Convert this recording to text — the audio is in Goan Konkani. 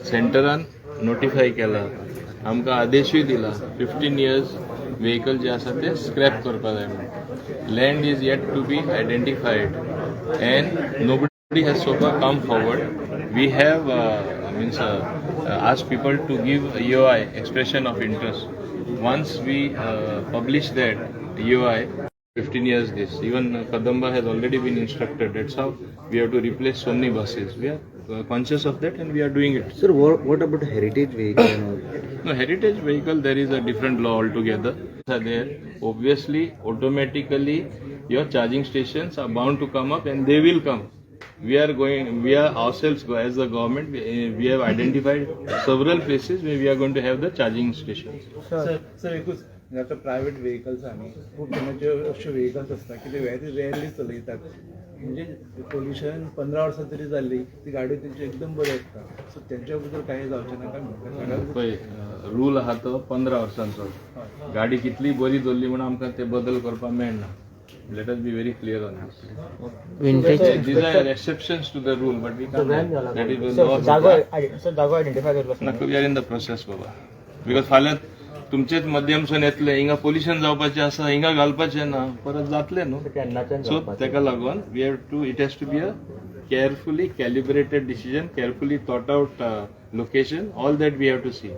सेंटरान नोटिफाय केला, आमकां आदेशूय दिला, 15 इयर्स व्हेकल जे आसा ते स्क्रॅप करपा जाय म्हणून. Land is yet to be identified and nobody has so far come forward. We have means asked people to give EOI, expression of interest. Once we publish that EOI, 15 years this. Even Kadamba has already been instructed. That's how we have to replace so many buses. We are conscious of that and we are doing it. Sir, what about heritage vehicle and all? No, heritage vehicle, there is a different law altogether. Are there. Obviously, automatically, your charging stations are bound to come up and they will come. We are going, we are ourselves, as the government, we have identified several places where we are going to have the charging stations. Sir, sir, एकूच, म्हणजे आतां प्रायवेट व्हेकल्स आनी खूब जाणांचे अशे व्हेकल्स आसता की ते व्हेरी रेअरली चलयतात, म्हणजे पोल्युशन 15 वर्सां जरी जाल्ली ती गाडी तेंची एकदम बरी आसता. सो तेंच्या बद्दल कांय जावचें ना काय म्हणटा? पळय, रूल आहा तो 15 वर्सांचो. गाडी कितली बरी दवरली म्हणून आमकां ते बदल करपाक मेळना. Let us be very clear on this. Vintage. These are exceptions to the rule, but we can't. That is the law. जागो, सर, जागो आयडेंटिफाय करलो? ना, we are in the process बाबा, because फाल्यां तुमचेच माध्यमसून येतले, हिंगा पोल्युशन जावपाचें आसा, हिंगा घालपाचें ना, परत जातलें न्हू. केन्नाच्यान? सो तेका लागून we have to it has to be a carefully calibrated decision, carefully thought out location, all that we have to see.